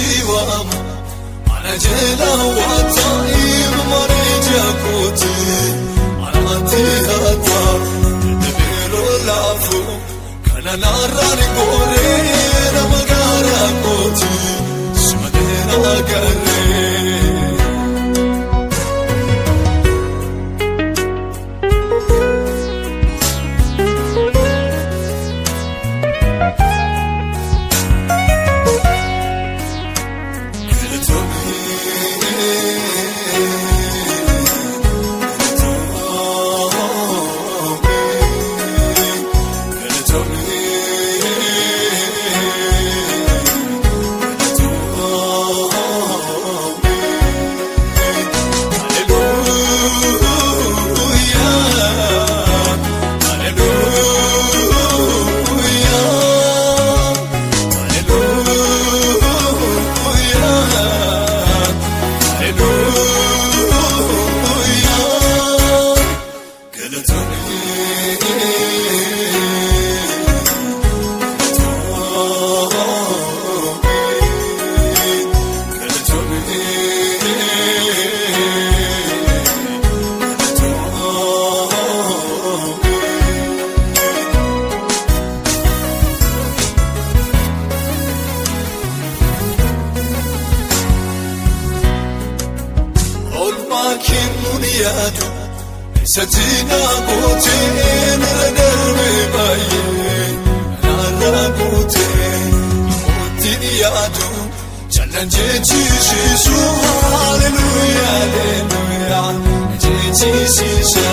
si waama ana jala waataa'im mareeja kooti anaatti hata dadhabeeroo laafu kana naarraan gooree nama gaara kooti simateera garee. Oolmaa kennuun yaadu satina gootee nara darbee baay'ee nara gootee mootiin yaadu jallan jechisiisu haleluuyaa haleluuyaa jechisiisa.